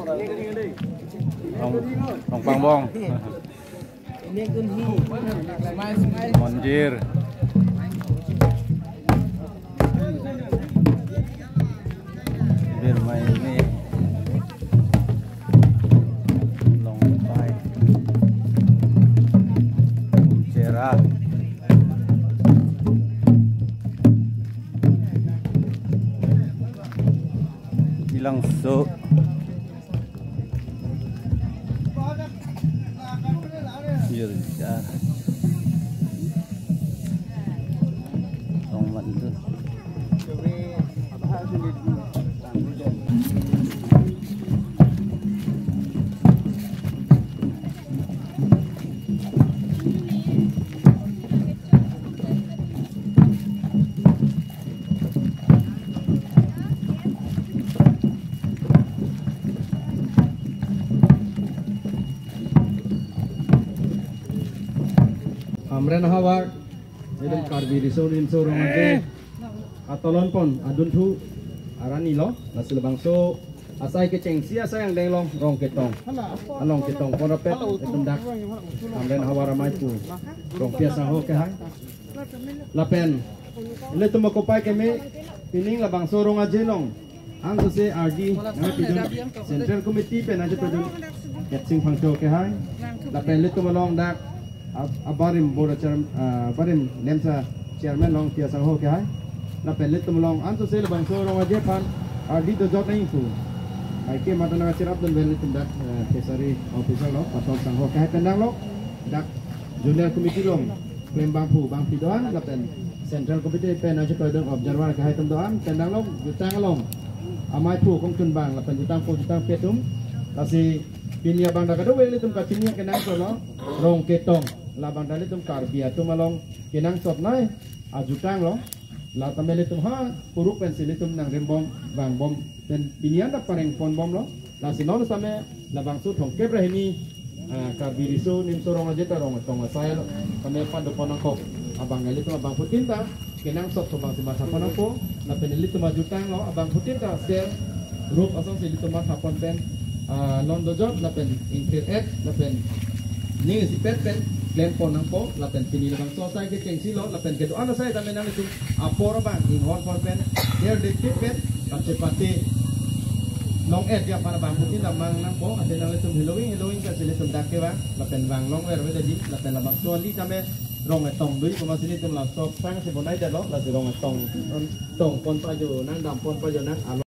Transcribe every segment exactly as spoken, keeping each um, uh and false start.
Rong, Rongpangbong. Monjir. Birmai ini. Longpai. Jera. Ilangso. Yurja. Tong man tu. Hamren havar, itum Karbi Riso Nimso Rong Aje atolon pon adunthu arni lo, lasi labangso asai kechengsi asai angdeng along Rongketong. Along ketong pon rapet itum dak Hamren havar amei pu Rongpi asangho kehai. Lapen ilitum akopai keme pining labangso Rong Aje along ansose ardi nangpidun Central Committee pen nangchepedun Ketsing Phangcho kehai. Lapen ilitum along dak ab-, abarim board chair-, ah, abarim NEMSA chairman Longpi asangho kehai. Lapen ilitum along ansose labangso Rong Aje aphan ardi dojot nangji pu. Aike mata nangcherapdun pen ilitum dak, eh, fishery officer lo, Patong asangho kehai pen dang lo. Dak Zonal Committee along klem abangphu abangphi do-an lapen Central Committee pen nangchepedun observer kehai atum do-an pen dang lo, jutang along amei pu kongchunbang lapen jutang po jutang pe atum. Lasi pini abang dak kadokave ilitum kachini kenangsot lo, Rongketong. Labang dak ilitum Karbi atum along kenangsot nei ajutang lo. La tame ilitum ha kuruk pensi ilitum nangrimbom vangbom pen pini an dak pareng ponbom lo. Lasi non tame labangso thomkep ra hini, ah, Karbi Riso Nimso Rong Aje ta Rongketong asai lo. Tame pado pon nangkok abang ilitum abangphutin ta kenangsot abangsi matha pon nangpo. Lapen ilitum ajutang lo abangphutin ta sel rup asonsi ilitum matha pon pen, ah, non dojot lapen ingthir-et lapen ning isipet pen klem pon nangpo. Lapen pini labangso asai kechengsi lo lapen kedo-an asai tame nanglitum apor abang inghon pon pen der detip pen kachepate long-et ya para abangphutin ta mang nangpo. Athe nanglitum heloving heloving pensi ilitum dak kevang lapen vang longver ve dadi lapen labangso ali tame Rongketong dui komat si ilitum la sop sang si bonai det lo, lasi Rongketong tong pon pajo nang, dam pon pajo nang alo.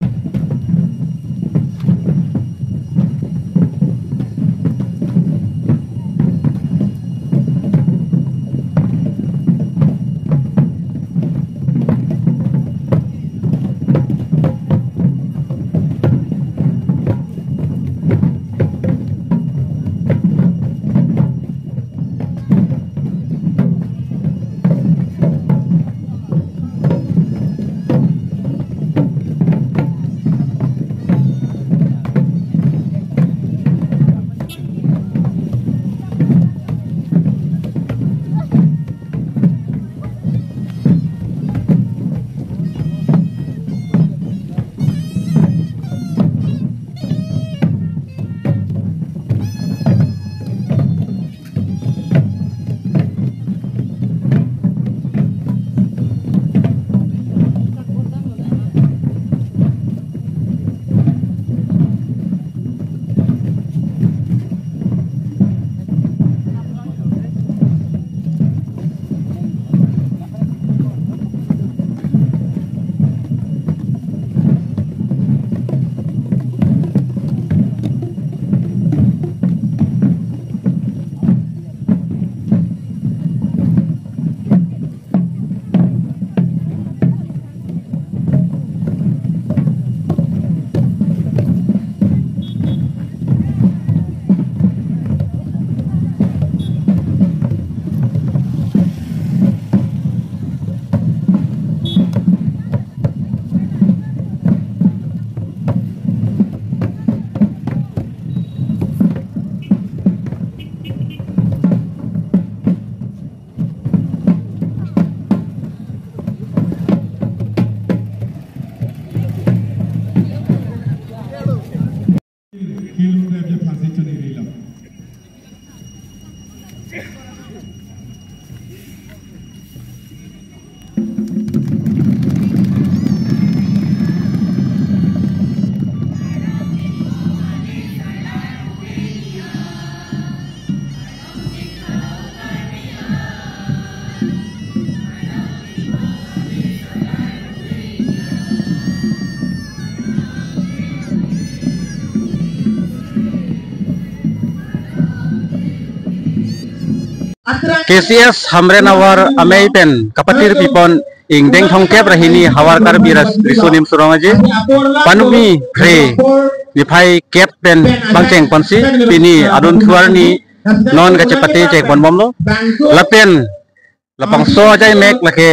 K C S Hamren Havar amei pen kapathir pipon ingdeng thomkep ra hini Havar Karbi Ras-, Riso Nimso Rong Aje, Panumi Phre niphai kep pen bang chengponsi pini adun thuar ni non kachepate chengpon bomlo. Lapen labangso ajai mek lake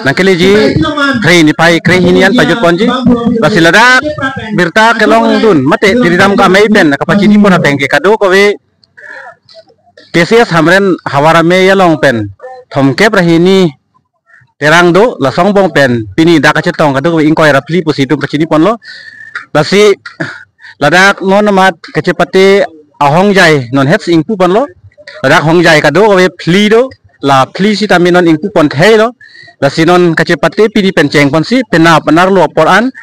nangkeleji Phre niphai kre hini an pajutponji. Lasi ladak birta kelongdun mate Tiridam ka amei pen kapachinipon ateng ke kadokave K C S Hamren Havar amei along pen thomkep ra hini terang do, lason angbong pen pini dak kachetong kadokave ingkoi ra phli pusi itum pachiniponlo. Lasi ladak non amat kachepate ahongjai non het ingpuponlo. Ladak hongjai kadokave phli do, la phli sitame non ingpupon theilo. Lasi non kachepate pini pen chengponsi penap anerlo apor an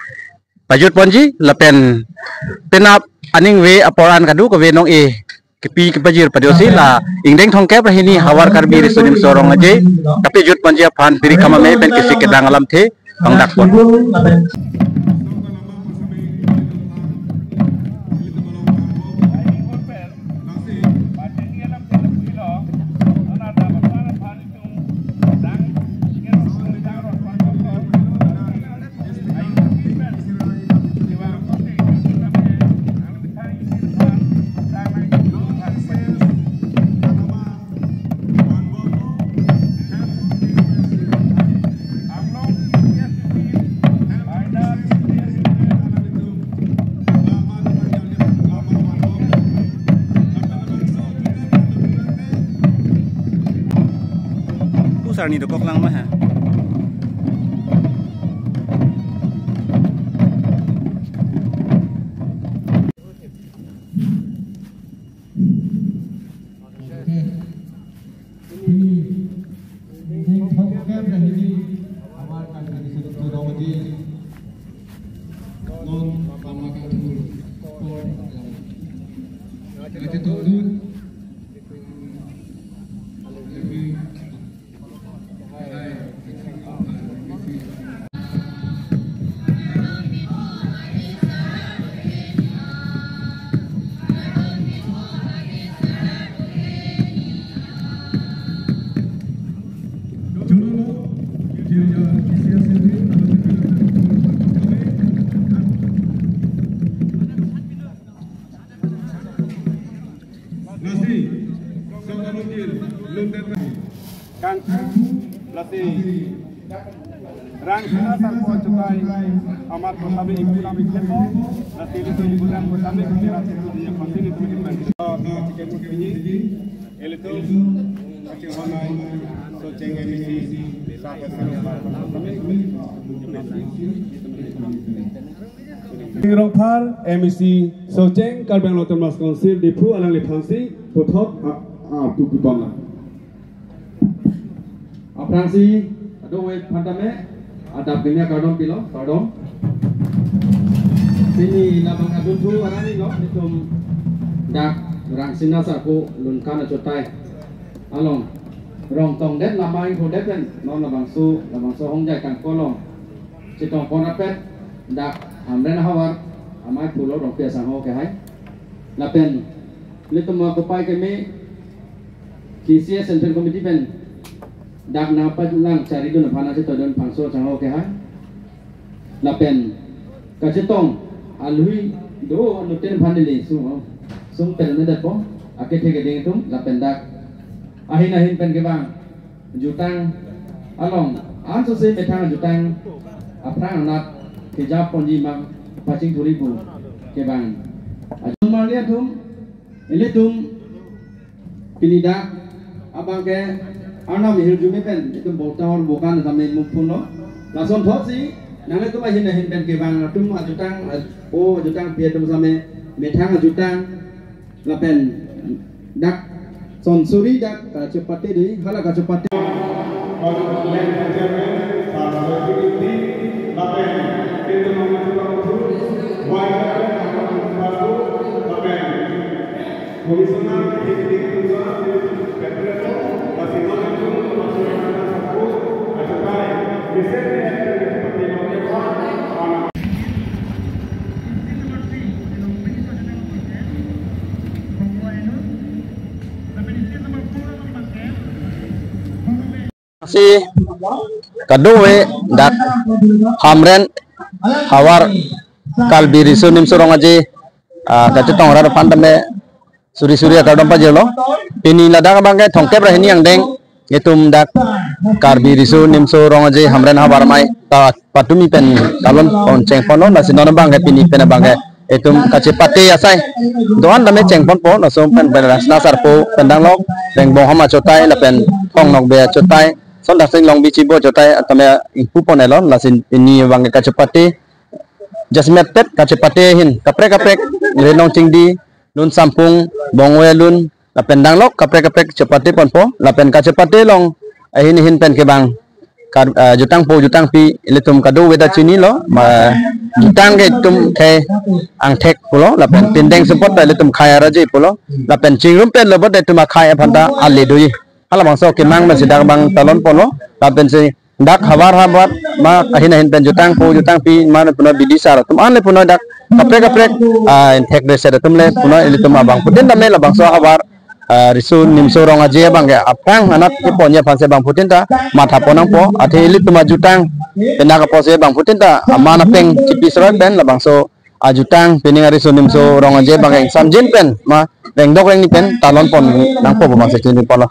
pajutponji, lapen penap aning ave apor an kadokave nong-e kepi kepajir pado si la ingdeng thomkep ra hini Havar Karbi Riso Nimso Rong Aje kapajutponji aphan piri kam amei pen kisi kedang alamthe pangdakpon. Pusar ni dokok lang mah ha. Nasi, soka mungkin, lun teta. Kang, lasi, Rangsina Sarpo achutai, amat kosami ingpu nami kepo, lasi ilitum ingpu nami kosami kira situ dia pasti ilitum ingpu nami. Oh, no, chicken mungkin ini, ilitum, kacil honai, Socheng M E C, Sarpo Sarpo. Rongphar, M E C, Socheng, Karbi Anglong Autonomous Council, Diphu, alangliphansi, puthot, a, a, pu putona. Aphrangsi, kadokave aphan tame, adap kenya kardom pilo, kardom. Pini labang adunthu arni lo, itum dak Rangsina Sarpo Lunkan achutai along rong tongdet, lama ingthodet pen, non labangso, labangso hongjai kangkolong chetongpon apet, dak Hamren Havar amei pulo Rongpi asangho kehai. Lapen ilitum akopai keme K C S Central Committee pen dak nangpatlang charidun aphan achetongdun Phangso asangho kehai. Lapen kachetong alui do nuten aphan neli sung, sung pen ne datpo, akethe keding atum, lapen dak ahin ahin pen kevang jutang along, ansose methang jutang aphrang anat kejapponji ma pachingthuri pu kevang. Ajun marli atum, ilitum pini dak abang ke Arnam hirjume pen itum botahor bokan tame mumphunlo. Lasonthotsi nanglitum ahin ahin pen kevang atum ajutang, o ajutang pi atum tame methang ajutang, lapen dak sonsuri dak kachepate dei, hala kachepate. Si kadokave dak Hamren havar Karbi Riso Nimso Rong Aje, ah, kachetong rat aphan tame suri suri akardom pajirlo. Pini ladak abangke thomkep ra hini angdeng itum dak Karbi Riso Nimso Rong Aje Hamren havar amei ta patumi pen talon pon chengponlo, lasi non abangke pini pen abangke itum kachepate asai do-an tame chengponpo, laso pen pen Rasna Sarpo pen danglok, Rengbong Hama achotai lapen Phongnokbe achotai, Sondaksing Longbi Chibo achotai tame ingpu pon elon, lasi pini abangke kachepate, jasemet pet kachepate ahin kaprek kaprek, Renong Chingdi, Nun Sampung, Bongwe Lun, lapen danglok kaprek kaprek chepate ponpo, lapen kachepate along ahin ahin pen kevang kar, ah, jutangpo jutangpi ilitum kadokave ta chinilo, ma jutang ke itum khei angthek pulo, lapen pindeng sumpot ta ilitum khei araje pulo, lapen chingrum pen lo bot itum akhei aphan ta ale doji. Halabangso kemang pensi dak abang talon ponlo, lapensi dak havar havar ma ahin ahin pen jutangpo jutangpi ma le puno bidi sar atum an le puno dak kaprek kaprek, ah, ingthek reset atum le puno ilitum abangphutin tame labangso havar, ah, Riso Nimso Rong Aje abangke aphrang anat keponji aphansi abangphutin ta matha pon nangpo, athe ilitum ajutang penang apotsi abangphutin ta aman apeng chipi sroi pen labangso ajutang pining Riso Nimso Rong Aje abangke ingsamjin pen ma rengdok rengni pen talon pon nangpo pu mangse chini ponlo.